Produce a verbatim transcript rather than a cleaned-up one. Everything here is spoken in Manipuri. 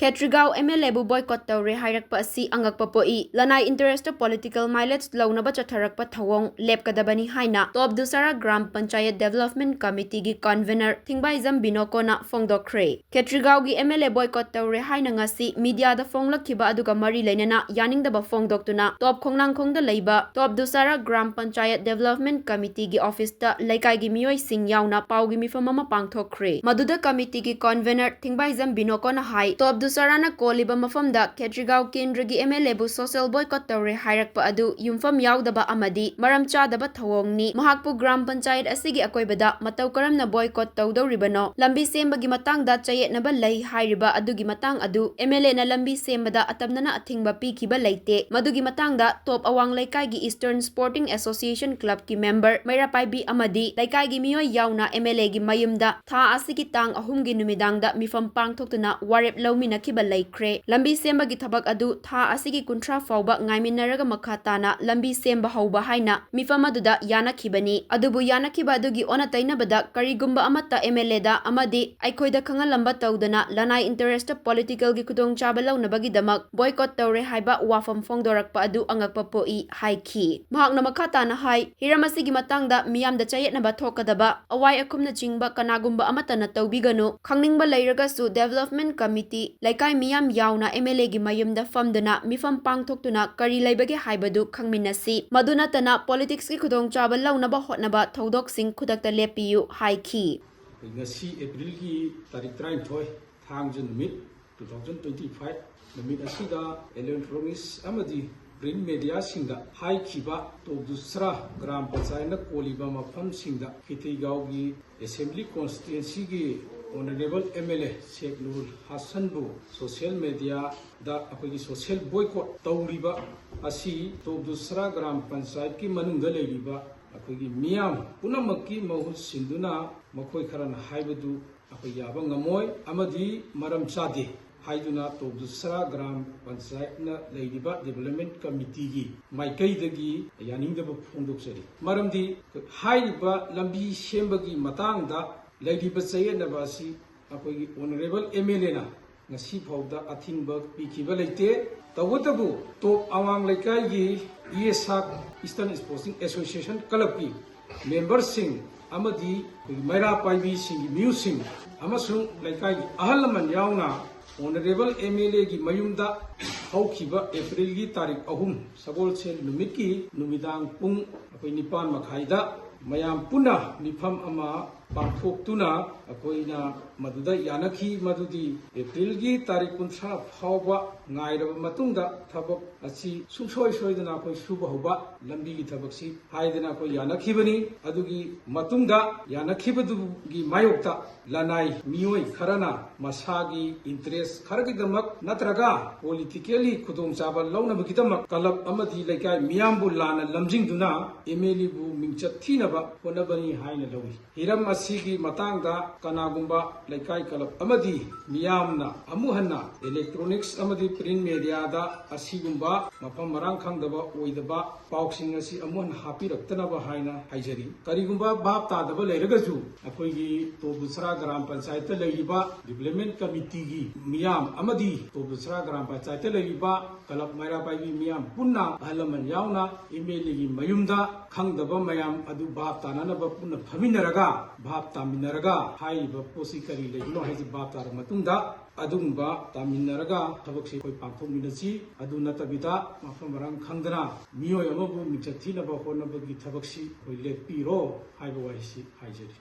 ꯈꯦꯇ꯭ꯔꯤꯒꯥꯎ MLAꯕꯨ boycott ꯇꯧꯔꯦ ꯍꯥꯏꯔꯛꯄ ꯑꯁꯤ ꯑꯉꯛꯄ ꯄꯣꯛꯏ꯫ ꯂꯅꯥꯏ interestꯇ political mileage ꯂꯧꯅꯕ ꯆꯠꯊꯔꯛꯄ ꯊꯧꯑꯣꯡ ꯂꯦꯞꯀꯗꯕꯅꯤ ꯍꯥꯏꯅ ꯇꯣꯞ ꯗꯨꯁꯥꯔꯥ gram panchayat Development Committeeꯒꯤ convener ꯊꯤꯡꯕꯥꯏꯖꯝ ꯕꯤꯅꯣꯀꯣꯅ ꯐꯣꯡꯗꯣꯛꯈ꯭ꯔꯦ꯫ ꯈꯦꯇ꯭ꯔꯤꯒꯥꯎꯒꯤ MLA boycott ꯇꯧꯔꯦ ꯍꯥꯏꯅ ꯉꯁꯤ mediaꯗ ꯐꯣꯡꯂꯛꯈꯤꯕ ꯑꯗꯨꯒ ꯃꯔꯤ ꯂꯩꯅꯅ ꯌꯥꯅꯤꯡꯗꯕ ꯐꯣꯡꯗꯣꯛꯇꯨꯅ ꯇꯣꯞ ꯈꯣꯡꯅꯥꯡꯈꯣꯡꯗ ꯂꯩꯕ ꯇꯣꯞ ꯗꯨꯁꯥꯔꯥ ꯒ꯭ꯔꯥꯝ ꯄꯟꯆꯥꯌꯠ Development Committeeꯒꯤ officeꯇ ꯂꯩꯀꯥꯏꯒꯤ ꯃꯤꯑꯣꯏꯁꯤꯡ ꯌꯥꯎꯅ ꯄꯥꯎꯒꯤ ꯃꯤꯐꯝ ꯑꯃ ꯄꯥꯡꯊꯣꯛꯈ꯭ꯔꯦ꯫ ꯃꯗꯨꯗ committeeꯒꯤ convener ꯊꯤꯡꯕꯥꯏꯖꯝ ꯕꯤꯅꯣꯀꯣꯅ ꯍꯥꯏ, ꯇꯣꯞ ꯗꯨꯁꯥꯔꯥꯅ ꯀꯣꯜꯂꯤꯕ ꯃꯐꯝꯗ ꯈꯦꯇ꯭ꯔꯤꯒꯥꯎ ꯀꯦꯟꯗ꯭ꯔꯒꯤ MLAꯕꯨ social boycott ꯇꯧꯔꯦ ꯍꯥꯏꯔꯛꯄ ꯑꯗꯨ ꯌꯨꯝꯐꯝ ꯌꯥꯎꯗꯕ ꯑꯃꯗꯤ ꯃꯔꯝ ꯆꯥꯗꯕ ꯊꯧꯑꯣꯡꯅꯤ꯫ ꯃꯍꯥꯛꯄꯨ ꯒ꯭ꯔꯥꯝ ꯄꯟꯆꯥꯌꯠ ꯑꯁꯤꯒꯤ ꯑꯀꯣꯏꯕꯗ ꯃꯇꯧ ꯀꯔꯝꯅ boycott ꯇꯧꯗꯧꯔꯤꯕꯅꯣ? ꯂꯝꯕꯤ ꯁꯦꯝꯕꯒꯤ ꯃꯇꯥꯡꯗ ꯆꯌꯦꯠꯅꯕ ꯂꯩ ꯍꯥꯏꯔꯤꯕ ꯑꯗꯨꯒꯤ ꯃꯇꯥꯡ ꯑꯗꯨ MLAꯅ ꯂꯝꯕꯤ ꯁꯦꯝꯕꯗ ꯑꯇꯝꯅꯅ ꯑꯊꯤꯡꯕ ꯄꯤꯈꯤꯕ ꯂꯩꯇꯦ꯫ ꯃꯗꯨꯒꯤ ꯃꯇꯥꯡꯗ ꯇꯣꯞ ꯑꯋꯥꯡ ꯂꯩꯀꯥꯏꯒꯤ Eastern Sporting Association Clubꯀꯤ member ꯃꯩꯔꯥꯄꯥꯏꯕꯤ ꯑꯃꯗꯤ ꯂꯩꯀꯥꯏꯒꯤ ꯃꯤꯑꯣꯏ ꯌꯥꯎꯅ MLAꯒꯤ ꯃꯌꯨꯝꯗ ꯊꯥ ꯑꯁꯤꯒꯤ ꯇꯥꯡ ꯑꯍꯨꯝꯒꯤ ꯅꯨꯃꯤꯗꯥꯡꯗ ꯃꯤꯐꯝ ꯄꯥꯡꯊꯣꯛꯇꯨꯅ ꯋꯥꯔꯦꯞ ꯂꯧꯃꯤꯟꯅꯈꯤꯕ ꯂꯩꯈ꯭ꯔꯦ꯫ ꯂꯝꯕꯤ ꯁꯦꯝꯕꯒꯤ ꯊꯕꯛ ꯑꯗꯨ ꯊꯥ ꯑꯁꯤꯒꯤ ꯀꯨꯟꯊ꯭ꯔꯥ ꯐꯥꯎꯕ ꯉꯥꯏꯃꯤꯟꯅꯔꯒ ꯃꯈꯥ ꯇꯥꯅ ꯂꯝꯕꯤ ꯁꯦꯝꯕ ꯍꯧꯕ ꯍꯥꯏꯅ ꯃꯤꯐꯝ ꯑꯗꯨꯗ ꯌꯥꯅꯈꯤꯕꯅꯤ꯫ ꯑꯗꯨꯕꯨ ꯌꯥꯅꯈꯤꯕ ꯑꯗꯨꯒꯤ ꯑꯣꯟꯅ ꯇꯩꯅꯕꯗ ꯀꯔꯤꯒꯨꯝꯕ ꯑꯃꯠꯇ MLAꯗ ꯑꯃꯗꯤ ꯑꯩꯈꯣꯏꯗ ꯈꯪꯍꯜꯂꯝꯕ ꯇꯧꯗꯅ ꯂꯅꯥꯏ interestꯇ politicalꯒꯤ ꯈꯨꯗꯣꯡꯆꯥꯕ ꯂꯧꯅꯕꯒꯤꯗꯃꯛ boycott ꯇꯧꯔꯦ ꯍꯥꯏꯕ ꯋꯥꯐꯝ ꯐꯣꯡꯗꯣꯔꯛꯄ ꯑꯗꯨ ꯑꯉꯛꯄ ꯄꯣꯛꯏ ꯍꯥꯏꯈꯤ꯫ ꯃꯍꯥꯛꯅ ꯃꯈꯥ ꯇꯥꯅ ꯍꯥꯏ, ꯍꯤꯔꯝ ꯑꯁꯤꯒꯤ ꯃꯇꯥꯡꯗ ꯃꯤꯌꯥꯝꯗ ꯆꯌꯦꯠꯅꯕ ꯊꯣꯛꯀꯗꯕ, ꯑꯋꯥꯏ ꯑꯈꯨꯝꯅꯆꯤꯡꯕ ꯀꯅꯥꯒꯨꯝꯕ ꯑꯃꯠꯇꯅ ꯇꯧꯕꯤꯒꯅꯨ꯫ ꯈꯪꯅꯤꯡꯕ ꯂꯩꯔꯒꯁꯨ Development Committee ꯂꯩꯀꯥꯏ ꯃꯤꯌꯥꯝ ꯌꯥꯎꯅ MLAꯒꯤ ꯃꯌꯨꯝꯗ ꯐꯝꯗꯨꯅ ꯃꯤꯐꯝ ꯄꯥꯡꯊꯣꯛꯇꯨꯅ ꯀꯔꯤ ꯂꯩꯕꯒꯦ ꯍꯥꯏꯕꯗꯨ ꯈꯪꯃꯤꯟꯅꯁꯤ꯫ ꯃꯗꯨ ꯅꯠꯇꯅ politicsꯀꯤ ꯈꯨꯗꯣꯡꯆꯥꯕ ꯂꯧꯅꯕ ꯍꯣꯠꯅꯕ ꯊꯧꯗꯣꯛꯁꯤꯡ ꯈꯨꯗꯛꯇ ꯂꯦꯞꯄꯤꯌꯨ ꯍꯥꯏꯈꯤ꯫ ꯉꯁꯤ Aprilꯒꯤ ꯇꯥꯔꯤꯛ ꯇꯔꯥꯅꯤꯊꯣꯏ, ꯊꯥꯡꯖ ꯅꯨꯃꯤꯠ, two thousand twenty five ꯅꯨꯃꯤꯠ ꯑꯁꯤꯗ electronics ꯑꯃꯗꯤ print mediaꯁꯤꯡꯗ ꯍꯥꯏꯈꯤꯕ ꯇꯣꯞ ꯗꯨꯁꯔꯥ ꯒ꯭ꯔꯥꯝ ꯄꯟꯆꯥꯌꯠꯅ ꯀꯣꯜꯂꯤꯕ ꯃꯐꯝꯁꯤꯡꯗ ꯈꯦꯇ꯭ꯔꯤꯒꯥꯎꯒꯤ Assembly Constituencyꯒꯤ Honourable MLA ꯁꯦꯈ ꯅꯨꯔ ꯍꯥꯁꯟꯕꯨ social mediaꯗ ꯑꯩꯈꯣꯏꯒꯤ social boycott ꯇꯧꯔꯤꯕ ꯑꯁꯤ ꯇꯣꯞ ꯗꯨꯁꯔꯥ ꯒ꯭ꯔꯥꯝ ꯄꯟꯆꯥꯌꯠꯀꯤ ꯃꯅꯨꯡꯗ ꯂꯩꯔꯤꯕ ꯑꯩꯈꯣꯏꯒꯤ ꯃꯤꯌꯥꯝ ꯄꯨꯝꯅꯃꯛꯀꯤ ꯃꯍꯨꯠ ꯁꯤꯟꯗꯨꯅ ꯃꯈꯣꯏ ꯈꯔꯅ ꯍꯥꯏꯕꯗꯨ ꯑꯩꯈꯣꯏ ꯌꯥꯕ ꯉꯝꯃꯣꯏ ꯑꯃꯗꯤ ꯃꯔꯝ ꯆꯥꯗꯦ ꯍꯥꯏꯗꯨꯅ ꯇꯣꯞ ꯗꯨꯁꯔꯥ ꯒ꯭ꯔꯥꯝ ꯄꯟꯆꯥꯌꯠꯅ ꯂꯩꯔꯤꯕ Development Committeeꯒꯤ ꯃꯥꯏꯀꯩꯗꯒꯤ ꯌꯥꯅꯤꯡꯗꯕ ꯐꯣꯡꯗꯣꯛꯆꯔꯤ꯫ ꯃꯔꯝꯗꯤ ꯍꯥꯏꯔꯤꯕ ꯂꯝꯕꯤ ꯁꯦꯝꯕꯒꯤ ꯃꯇꯥꯡꯗ ꯂꯩꯔꯤꯕ ꯆꯌꯦꯠꯅꯕ ꯑꯁꯤ ꯑꯩꯈꯣꯏꯒꯤ Honourable MLAꯅ ꯉꯁꯤ ꯐꯥꯎꯗ ꯑꯊꯤꯡꯕ ꯄꯤꯈꯤꯕ ꯂꯩꯇꯦ꯫ ꯇꯧꯕꯇꯕꯨ ꯇꯣꯞ ꯑꯋꯥꯡ ꯂꯩꯀꯥꯏꯒꯤ E S R, Eastern Sporting Association Clubꯀꯤ memberꯁꯤꯡ ꯑꯃꯗꯤ ꯑꯩꯈꯣꯏꯒꯤ ꯃꯩꯔꯥ ꯄꯥꯏꯕꯤꯁꯤꯡꯒꯤ ꯃꯤꯑꯣꯏꯁꯤꯡ ꯑꯃꯁꯨꯡ ꯂꯩꯀꯥꯏꯒꯤ ꯑꯍꯜ ꯂꯃꯟ ꯌꯥꯎꯅ Honourable M L Aꯒꯤ ꯃꯌꯨꯝꯗ ꯍꯧꯈꯤꯕ Aprilꯒꯤ ꯇꯥꯔꯤꯛ ꯑꯍꯨꯝ ꯁꯒꯣꯜꯁꯦꯜ ꯅꯨꯃꯤꯠꯀꯤ ꯅꯨꯃꯤꯗꯥꯡ ꯄꯨꯡ ꯑꯩꯈꯣꯏ ꯅꯤꯄꯥꯟ ꯃꯈꯥꯏꯗ ꯃꯌꯥꯝ ꯄꯨꯟꯅ ꯃꯤꯐꯝ ꯑꯃ ꯄꯥꯡꯊꯣꯛꯇꯨꯅ ꯑꯩꯈꯣꯏꯅ ꯃꯗꯨꯗ ꯌꯥꯅꯈꯤ꯫ ꯃꯗꯨꯗꯤ Aprilꯒꯤ ꯇꯥꯔꯤꯛ ꯀꯨꯟꯊ꯭ꯔꯥ ꯐꯥꯎꯕ ꯉꯥꯏꯔꯕ ꯃꯇꯨꯡꯗ ꯊꯕꯛ ꯑꯁꯤ ꯁꯨꯡꯁꯣꯏ ꯁꯣꯏꯗꯅ ꯑꯩꯈꯣꯏ ꯁꯨꯕ ꯍꯧꯕ, ꯂꯝꯕꯤꯒꯤ ꯊꯕꯛꯁꯤ ꯍꯥꯏꯗꯅ ꯑꯩꯈꯣꯏ ꯌꯥꯅꯈꯤꯕꯅꯤ꯫ ꯑꯗꯨꯒꯤ ꯃꯇꯨꯡꯗ ꯌꯥꯅꯈꯤꯕꯗꯨꯒꯤ ꯃꯥꯌꯣꯛꯇ ꯂꯅꯥꯏ ꯃꯤꯑꯣꯏ ꯈꯔꯅ ꯃꯁꯥꯒꯤ interest ꯈꯔꯒꯤꯗꯃꯛ ꯅꯠꯇ꯭ꯔꯒ politically ꯈꯨꯗꯣꯡꯆꯥꯕ ꯂꯧꯅꯕꯒꯤꯗꯃꯛ club ꯑꯃꯗꯤ ꯂꯩꯀꯥꯏ ꯃꯤꯌꯥꯝꯕꯨ ꯂꯥꯟꯅ ꯂꯝꯖꯤꯡꯗꯨꯅ M L Aꯕꯨ ꯃꯤꯡꯆꯠ ꯊꯤꯅꯕ ꯍꯣꯠꯅꯕꯅꯤ ꯍꯥꯏꯅ ꯂꯧꯏ꯫ ꯍꯤꯔꯝ ꯑꯁꯤꯒꯤ ꯃꯇꯥꯡꯗ ꯀꯅꯥꯒꯨꯝꯕ ꯂꯩꯀꯥꯏ club ꯑꯃꯗꯤ ꯃꯤꯌꯥꯝꯅ ꯑꯃꯨꯛ ꯍꯟꯅ electronics ꯑꯃꯗꯤ print mediaꯗ ꯑꯁꯤꯒꯨꯝꯕ ꯃꯐꯝ ꯃꯔꯥꯡ ꯈꯪꯗꯕ ꯑꯣꯏꯗꯕ ꯄꯥꯎꯁꯤꯡ ꯑꯁꯤ ꯑꯃꯨꯛ ꯍꯟꯅ ꯍꯥꯞꯄꯤꯔꯛꯇꯅꯕ ꯍꯥꯏꯅ ꯍꯥꯏꯖꯔꯤ꯫ ꯀꯔꯤꯒꯨꯝꯕ ꯚꯥꯞ ꯇꯥꯗꯕ ꯂꯩꯔꯒꯁꯨ ꯑꯩꯈꯣꯏꯒꯤ ꯇꯣꯞ ꯗꯨꯁꯔꯥ ꯒ꯭ꯔꯥꯝ ꯄꯟꯆꯥꯌꯠꯇ ꯂꯩꯔꯤꯕ development committeeꯒꯤ ꯃꯤꯌꯥꯝ ꯑꯃꯗꯤ ꯇꯣꯞ ꯗꯨꯁꯔꯥ ꯒ꯭ꯔꯥꯝ ꯄꯟꯆꯥꯌꯠꯇ ꯂꯩꯔꯤꯕ club ꯃꯩꯔꯥ ꯄꯥꯏꯕꯤ ꯃꯤꯌꯥꯝ ꯄꯨꯟꯅ ꯑꯍꯜ ꯂꯃꯟ ꯌꯥꯎꯅ M L Aꯒꯤ ꯃꯌꯨꯝꯗ ꯈꯪꯗꯕ ꯃꯌꯥꯝ ꯑꯗꯨ ꯚꯥꯞ ꯇꯥꯅꯅꯕ ꯄꯨꯟꯅ ꯐꯝꯃꯤꯟꯅꯔꯒ, ꯚꯥꯞ ꯇꯥꯃꯤꯟꯅꯔꯒ ꯍꯥꯏꯔꯤꯕ ꯄꯣꯠꯁꯤ ꯀꯔꯤ ꯂꯩꯕꯅꯣ ꯍꯥꯏꯁꯤ ꯚꯥꯞ ꯇꯥꯔꯕ ꯃꯇꯨꯡꯗ ꯑꯗꯨꯒꯨꯝꯕ ꯇꯥꯃꯤꯟꯅꯔꯒ ꯊꯕꯛꯁꯤ ꯑꯩꯈꯣꯏ ꯄꯥꯡꯊꯣꯛꯃꯤꯟꯅꯁꯤ꯫ ꯑꯗꯨ ꯅꯠꯇꯕꯤꯗ ꯃꯐꯝ ꯃꯔꯥꯡ ꯈꯪꯗꯅ ꯃꯤꯑꯣꯏ ꯑꯃꯕꯨ ꯃꯤꯡꯆꯠ ꯊꯤꯅꯕ ꯍꯣꯠꯅꯕꯒꯤ ꯊꯕꯛꯁꯤ ꯑꯩꯈꯣꯏ ꯂꯦꯞꯄꯤꯔꯣ ꯍꯥꯏꯕ ꯋꯥꯍꯩꯁꯤ ꯍꯥꯏꯖꯔꯤ꯫